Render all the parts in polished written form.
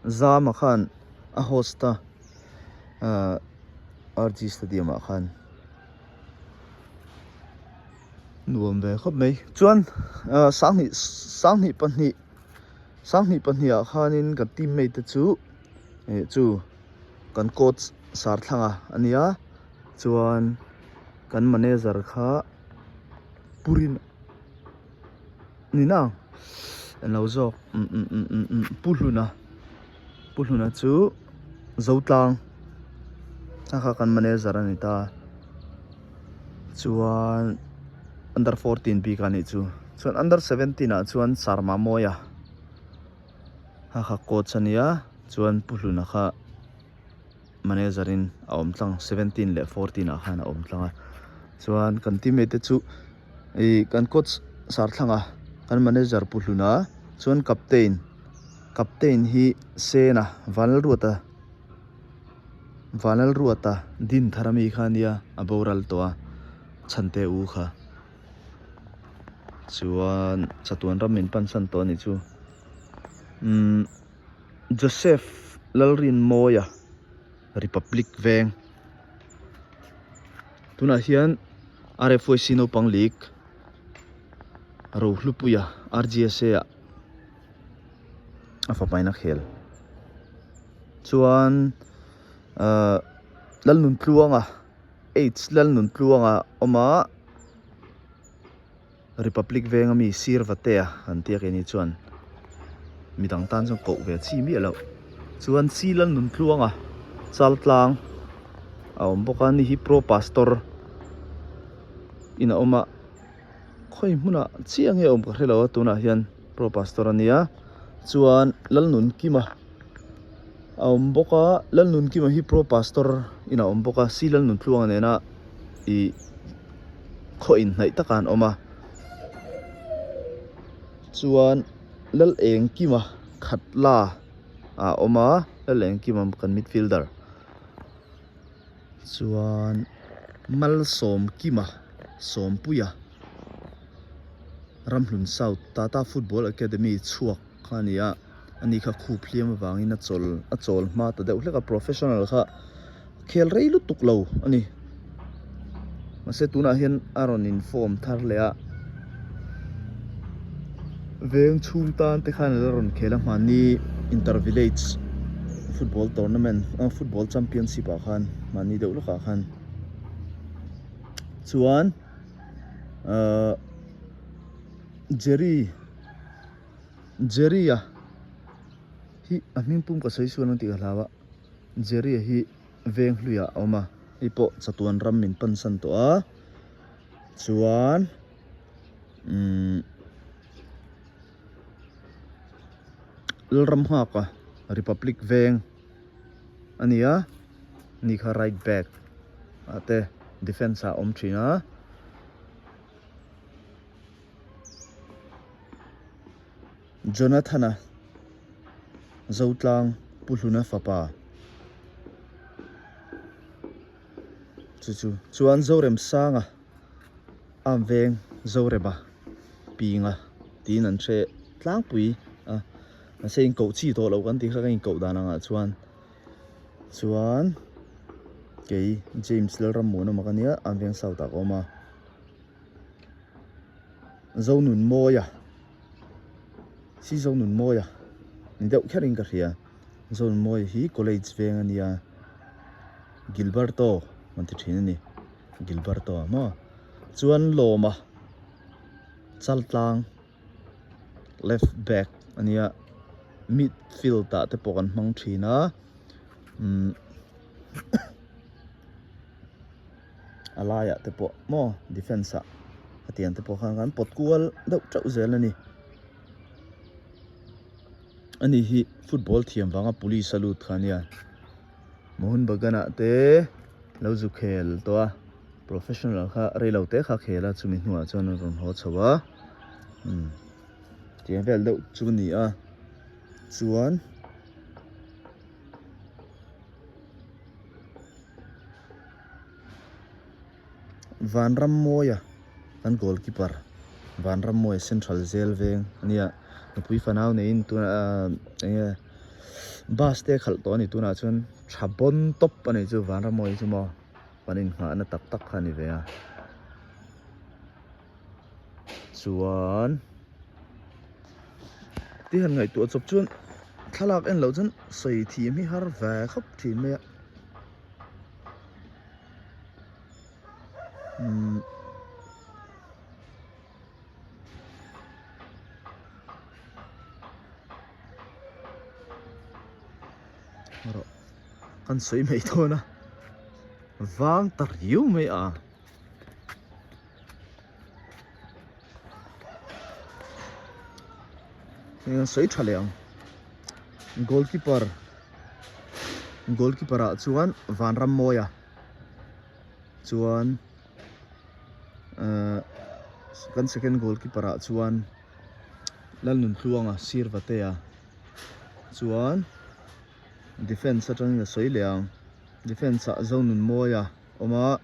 Zama khan a host a ahh RG stadium ah khan nuam ve khawp mai chuan ahh sanghnih sanghnih pahnih sanghnih pahnih ah khanin kan teammate te chu ih chu kan coach sarthlanga a nia chuan kan manager kha purin ni na englo zawk umm umm umm umm umm pu hluna pu hluna chu zotlang a kha kan manager a ni ta chuan under 14 bik a nih chu chuan under 17 ah chuan sarma mawia a kha coach a nia chuan pu hluna kha manager in a awm tlang 17 leh 14 ah khan a awm tlang a chuan kan teammate te chu Ih kan coach sarthlanga kan manager pu hluna chuan captain captain hi sena vanlalruata vanlalruata din thar ami kha ania a boral tawh a chhante u kha chuan chatuan ram min pansan tawh anih chu umm Joseph Lalrinmawia Republic veng tunah hian RFYC naupang league Rohlupuia RGSA ah a fapain a khel chuan ahh Lalnuntluanga H Lalnuntluanga awm a. Republic venga mi sir vatea an tia keini chuan midang tan chuan koh ve chi miah loh chuan chi lal nun tluanga chal tlang a awm bawk a ni hi pro pastor in a awm a khawi hmunah chiah nge a awm ka hre lo a tunah hian pro pastor a nia chuan lal nun kima a awm bawk a lal nun kima hi pro pastor in a awm bawk a si lal nun tluanga nena ih khaw inhnaih takah an awm a chuan lal eng kima khat la ah a awm a lal eng kima kan midfielder chuan malsawm kima sawmpuia ramhlun south tata football academy chhuak kha a ni a ani kha khup hliam avangin a chawl a chawl hma ta deuh hlek a professional kha khel rei lutuk lo a ni mahse tunah hian a rawn in form thar leh a veng chhung tan te khan a rawn khel a hmanni inter village football tournament ah football championship ah khan hmanni deuh lawkah khan chuan ahh Jerry. Jerry-a hi a hming pum ka sawi sual ang tih ka hlau a Jerry-a hi veng hluiah a awm a hei pawh chatuan ram min pansan tawh a chuan umm Lalramnghaka Republic veng a ni a ni kha right back ah te defence ah a awm thin a. Jonathana Zotlang Pu Hluna fapa chu chu chuan Zoremsanga am veng Zorema Pinga tiin an hre tlangpui a mahse inkoh chi tawh loh kan tih kha ka inkoh dan angah chuan chuan kei James Lalrammuana mah ka nia am veng south ah ka awm a. Zonunmawia si Zonunmawia ni deuh kher in ka hria Zonunmawia hi college veng a nia Gilberto an ti thin a ni Gilberto a maw chuan Lawma Chaltlang left back a nia midfield ah te pawh kan hmang thin a umm. A laiah te pawh maw defence ah hetiang te pawh khan kan pawt kual deuh teuh zel a ni. Ani hi football thiam vanga police a lut kha ania Mohun Bagan ah te lo zu khel tawh a professional kha reilo te kha khel a chumi hnuah chuan a rawn haw chho a umm tiang vel deuh chu a ni a chuan. Vanrammawia kan goalkeeper Vanrammawia central zel veng a nia nupui fanau neiin tunah eng nge. Bus te khalh tawh a ni tunah chuan tha bawn tawp a ni chu Vanramawii chu maw kan inngahna tak tak kha a ni ve a chuan ti han ngaihtuah chawp chuan thlalak en loh chuan sawi thiam hi har ve khawp thin mai a umm. Rawh kan sawi mai dawn a vang ta riau mai a hei an sawi tha leh ang goalkeeper goalkeeper ah chuan Vanrammawia chuan. Ahh kan second goalkeeper ah chuan Lalnuntluanga sir Vatea chuan defence atangin a sawi leh ang defence ah Zonunmawia a awm a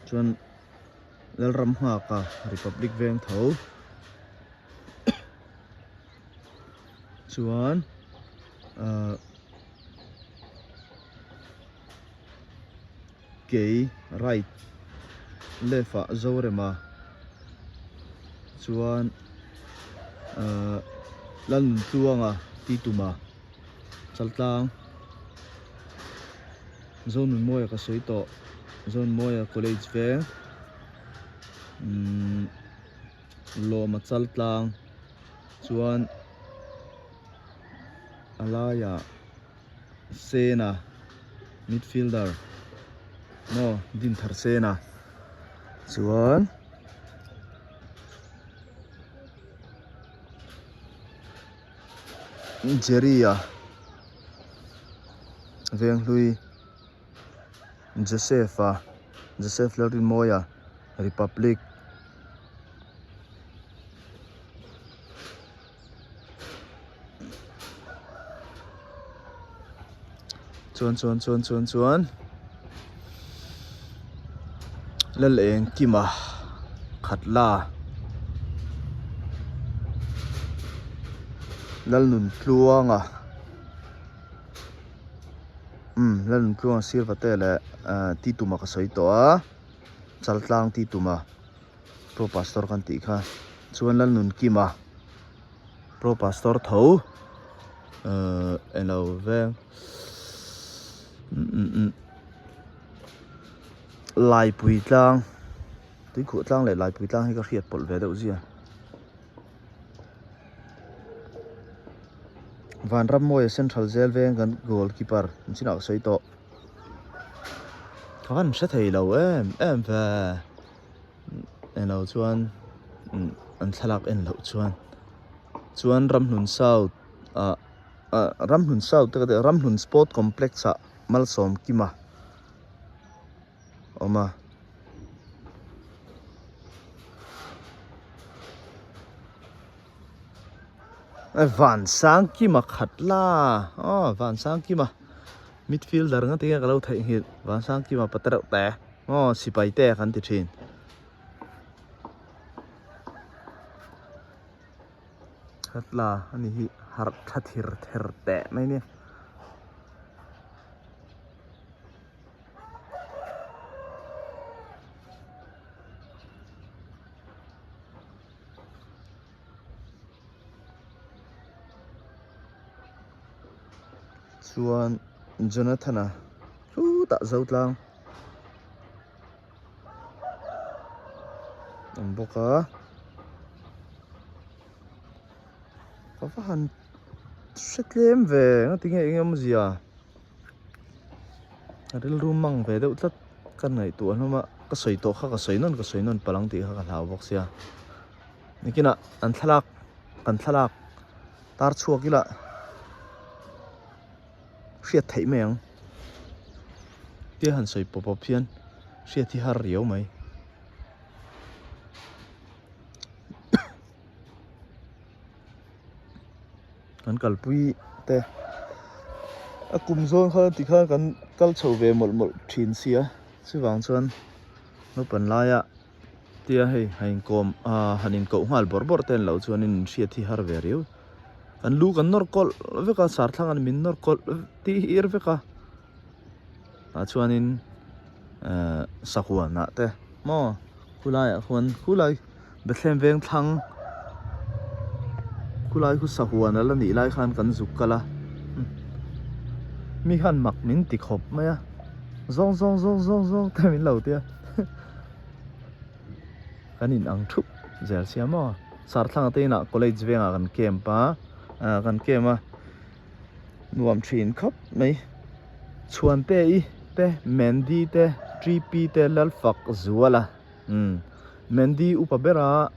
chuan Lalramnghaka Republic veng tho chuan ahh. Kei right left ah Zorema chuan ahh Lalnuntluanga Tituma Chaltlang Zonunmawia ka sawi tawh Zonunmawia college veng umm Lawma Chaltlang chuan. A laiah Sena midfielder maw Dinthar Sena chuan Jerry-a Venghlui Joseph-a Joseph Lalrinmawia Republic. Chuan chuan chuan chuan chuan Laleng Kima Khatla Lalnuntluanga umm Lalnuntluanga sir vate leh ahh Tituma ka sawi tawh a Chaltlang Tituma. Pro Pastor kan tih kha chuan Lalnunkima Pro Pastor tho ehh eng lo veng umm Laipui tlang Tuikhuah tlang leh Laipui tlang hi ka hriat pawlh ve deuh zia Vanrammawia Central Jail veng kan goal keeper an chinah ka sawi tawh ka van hre thei lo em em ve. Eng lo chuan an thlalak en loh chuan chuan Ramhlun South ah ah Ramhlun South te ka tih Ramhlun Sport Complex ah Malsawmkima a awm a. Vansangkima khat la aw Vansangkima midfielder nga tinge ka lo theihnghilh Vansangkima pa tereuh te aw sipai te kan ti thin. Khat la ani hi harh tha thir ther teh mai nia. Chuan Jonathana chutah zo tlang awm bawk a ka va han hre tlem ve nga tinge eng awmzia rilru mang ve deuh tlat ka ngaihtuah hlawm a ka sawi tawh kha ka sawi nawn ka sawi nawn palh ang tih kha ka hlau bawk sia nikinah an thlalak kan thlalak tar chhuak ila hriat theih mai ang tia han sawi pawp pawp hian hriat hi har riau mai. Kan kalpui te a kum zawn kha tikhan kan kal chho ve mawlh mawlh thin sia chuvang chuan naupang laia. Tia hei han inkawm ah han inkoh nghal bawrh bawrh te an loh chuan in hriat hi har ve riau. Kan lu kan nawr kawlh vek a sarthlang an min nawr kawlh tir vek a tah chuanin ehh sahuanah te maw khulaiah khuan khulai Bethlehem veng thlang khulai khu sahuan a la nih lai khan kan zuk kal a mi khan mak min ti khawp mai a zawng zawng zawng zawng zawng te min lo tia. Kan in ang thup zel sia maw. Sarthlang te inah college vengah kan camp a, ah kan camp a nuam thin khawp mai. Chhuante i te Mandy te Tripi te Lalfak Zuala umm Mandy upa bera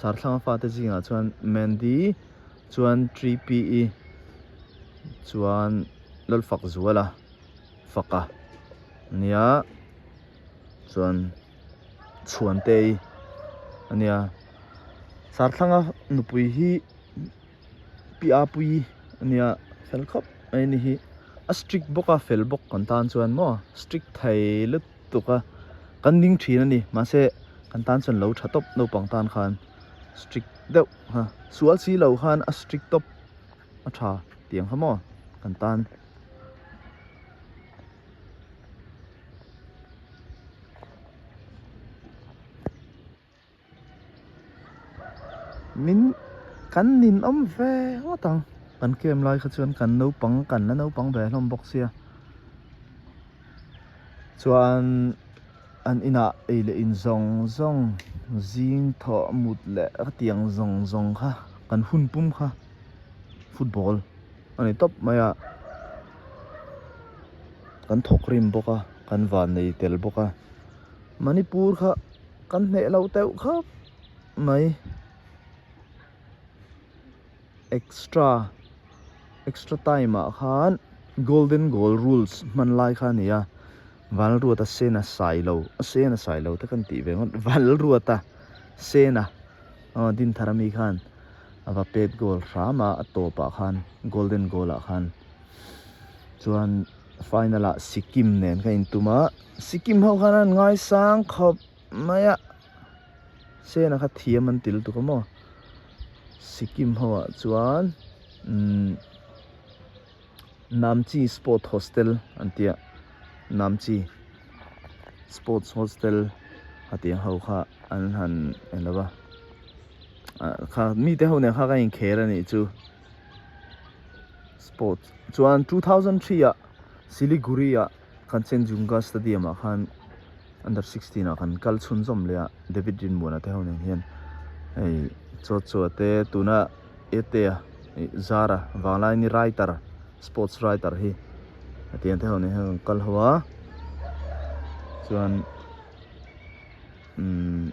Sarthlanga fate zingah chuan Mandy chuan Tripi i chuan Lalfak Zuala faka nia. Chuan Chhuantei a nia Sarthlanga nupui hi Pi Apuii a nia fel khawp mai a ni hi a strict bawk a fel bawk kan tan chuan maw strict thei lutuk a kan ding thin a ni mahse kan tan chuan lo tha tawp naupang tan khan strict deuh kha sual si lo khan a strict tawp a tha tiang kha maw kan tan. Min kan ninawm ve ngawt ang kan camp lai kha chuan kan naupang kan la naupang ve hlawm bawk sia chuan an inah ei leh in zawng zawng zing thawh mut leh hetiang zawng zawng kha kan hun pum kha football a ni tawp mai a. Kan thawk rim bawk a, kan van nei tel bawk a, Manipur kha kan hneh lo deuh khawp mai. Extra extra time ah khan golden goal rules hman lai kha a ni a, Valruata Sena Sailo a Sena Sailo te kan tih ve ngawt Valruata Sena aw Dinthar ami khan a va pet goal hram a, a tawpah khan golden goal ah khan. Chuan final ah Sikkim nen ka intum a, Sikkim ho khan an ngaisang khawp mai a, Sena kha thiam an ti lutuk a maw, Sikkim ho ah chuan umm Namchi Sport Hostel an ti a, Namchi Sports Hostel a tih ang ho kha an han en lo va, ah kha mite ho nen kha ka inkhel a nih chu. Sports chuan 2003 ah Siliguri ah Kanchenjunga Stadium ah khan under 16 ah kan kal chhunzawm leh a David Rinmuana te ho nen hian hei chaw chaw te tuna Etea ih Zara Vanglaini writer sports writer hi hetiang te ho nen hian kan kal ho a chuan umm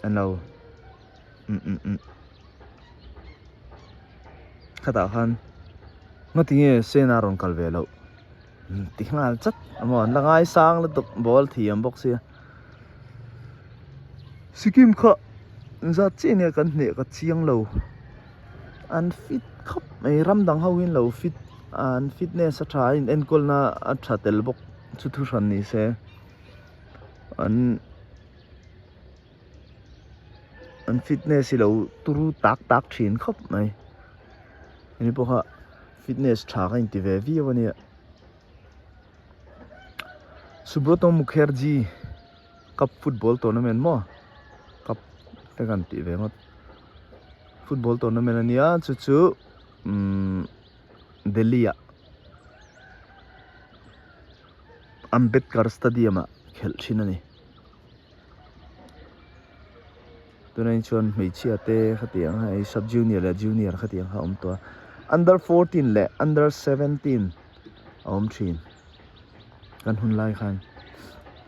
an lo umm umm umm. Khatah khan ngati nge Sena rawn kal ve loh ti nghal chat a maw an la ngaisang lutuk ball thiam bawk sia Sikkim kha zat chiah nia kan hneh ka chiang lo an fit khawp mai ram dang ho hian lo fit an fitness a tha a in enkawl na a tha tel bawk chu thu hran ni se an. An fitness hi lo turu tak tak thin khawp mai hemi pawh kha fitness tha kha inti ve viau a nia Subroto Mukherjee cup football tournament maw cup te kan tih ve ngawt football tournament a nia chu chu umm Delhi ah Ambedkar stadium ah khelh thin a ni. Tunah hi chuan hmeichhia te khatiang kha hei sub junior leh junior khatiang kha a awm tawh a under 14 leh under 17 a awm thin kan hun lai khan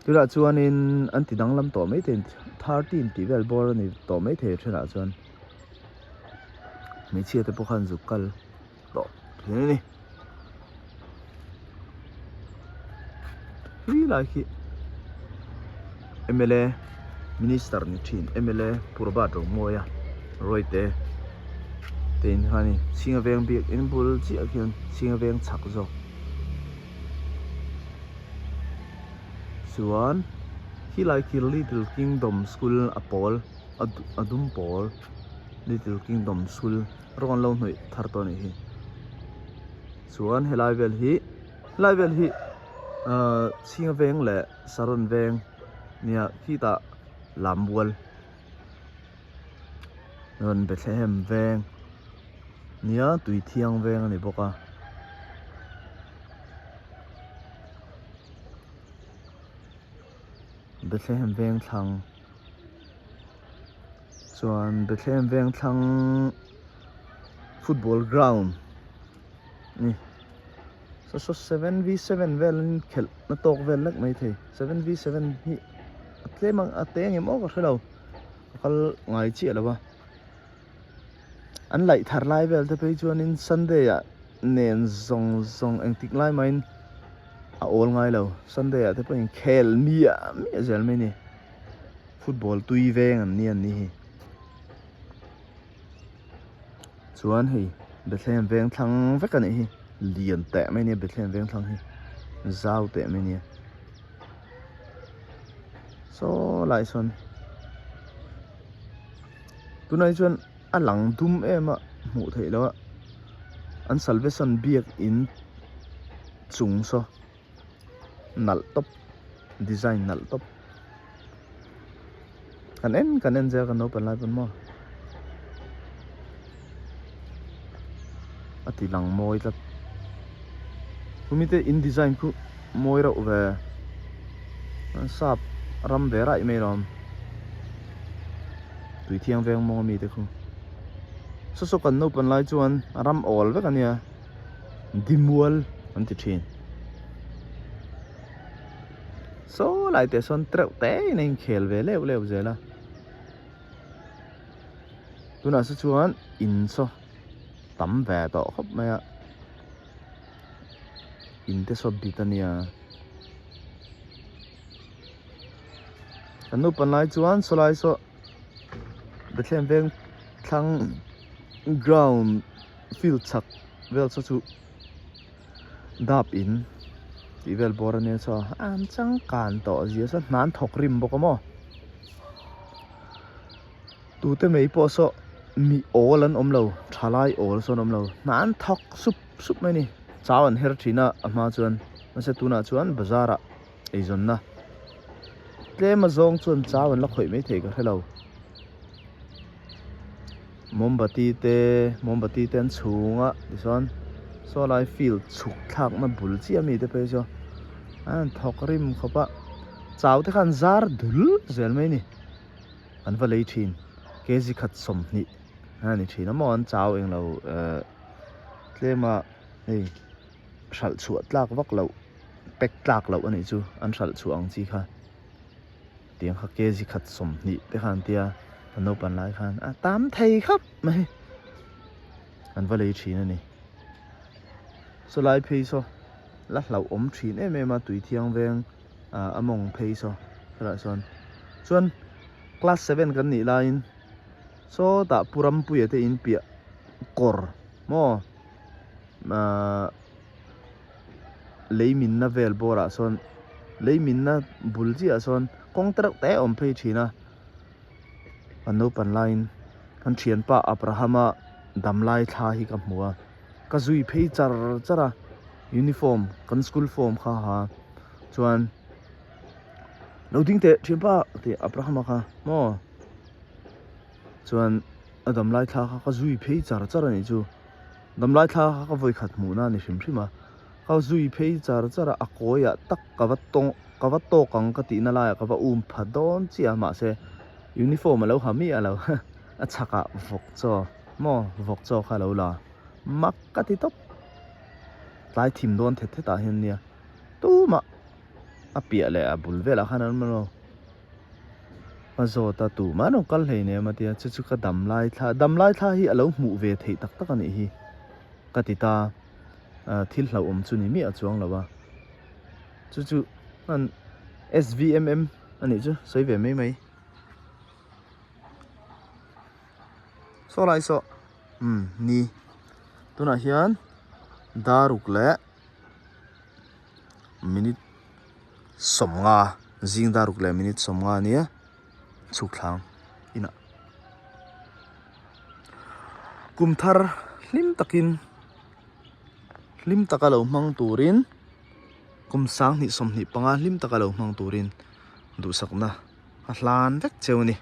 tunah chuanin an ti danglam tawh maithei 13 tih vel bawr a ni tawh maithei thenah chuan hmeichhia te pawh khan zuk kal tawh thin a ni khi lai khi mla minister ni thin mla Purbat Romawia Royte te in kha a ni chhinga veng biak in bul chiah khian chhinga veng chhak zawk chuan. Khilai khi Little Kingdom School a pawl a dum pawl Little Kingdom School rawng an lo hnawih thar tawh a nih hi. Chuan helai vel hi helai vel hi ahh Chhinga veng leh Saron veng nia khitah Lambual rawn Bethlehem veng nia Tuithiang veng a ni bawk a. Bethlehem veng thlang chuan Bethlehem veng thlang football ground a ni saw saw 7v7 vel an inkhelh na tawk vel lek maithei 7v7 hi a tlem ang a te ang em aw ka hrelo ka kal ngai chiah lo a. An laih thar lai vel te phei chuanin Sunday ah nen zawng zawng engtik lai mahin a awl ngai lo Sunday ah te pawhin khel miah miah zel mai a ni football tui veng an ni an ni hi chuan hei Bethlehem veng thlang vek a nih hi lian teh mai a nia Bethlehem veng thlang hi zau teh mai a nia. Saw lai sawn tunah hi chuan a lang dum em a hmuh theih loh a an salvation biak in chung saw nalh tawp design nalh tawp kan en kan en zel kan naupang lai pawn maw a ti lang mawi tlat khumi te in design khu mawi reuh ve sap ram ve raih mai lawm tui thiang veng mawng ami te khu saw saw kan naupang lai chuan ram awl vek ania dimual an ti thin saw lai te sawn tereuh te in a inkhel ve leuh leuh zel a. Tunah se chuan in saw tam ve tawh khawp mai a in te saw bit a nia kan naupan lai chuan saw lai saw Bethlehem veng thlang ground field chhak vel saw chu dap in tih vel bawr a nia saw an changkan tawh zia saw hna an thawk rim bawk a maw. Tute mai pawh saw mi awl an awm lo thalai awl sawn an awm lo hna an thawk sup sup mai a ni chau an her thin a a hma chuan mahse tunah chuan bazar ah eizawnna tlem a zawng chuan chau an la khawih mai thei ka hre lo mombati te mombati te an chhung a tichuan saw lai field chhuk thlakna bul chiah ami te phei chu an thawk rim khawp a chau te kha an zar dul zel mai a ni. An va lei thin kg khat 20 a ni thin a maw an chau englo ehh tlema hei hralh chhuah tlak vak loh pack tlak loh a nih chu an hralh chhuah ang chi kha tiang kha kg khat 20 te khan tia a naupang lai khan a tam thei khawp mai an va lei thin a ni sawlai phei saw la hlauhawm thin em em a tui thiang veng. ah a mawng phei saw helaiah sawn chuan class seven kan nih laiin sawtah pu Rampuia te in piah kawr maw ahh lei minna vel bawrah sawn lei minna bul chiah ah sawn kawng te reuh te a awm phei thin a kan naupang laiin kan thianpa Abraham-a damlai thla hi ka hmu a. Ka zui phei char char a uniform kan school form kha ha chuan lo ding teh thianpa tih Abraham-a kha maw chuan a damlai thla kha ka zui phei char char a nih chu damlai thla kha ka vawi khat hmuh na a ni hrim hrim a ka zui phei char char a a kawi ah tak ka va tawng ka va tawk ang ka tih na laiah ka va um pha dawn chiah a mahse uniform a lo ha miah lo a chhakah vawk chaw. Maw vawk chaw kha lo la mak ka ti tawp tlai thim dawn thet thet ah hian nia tumah a piah leh a bul velah khan an awm lo a zawt a tumah an rawn kal hlei nem a tia chu chu ka dam lai thla dam lai thla hi a lo hmuh ve theih tak tak a nih hi ka ti ta thil hlauhawm chu ni miah chuang lo a chu chu an S_V_M_M a nih chu sawi ve mai mai. Saw lai saw umm ni tunah hian daruk leh minute 50. Zing dar ruk leh minute 50 a nia chhuk thlang inah. Kum thar hlim takin hlim taka lo hmang turin kum 2025 hlim taka lo hmang turin duhsakna a hlan vek cheu a ni.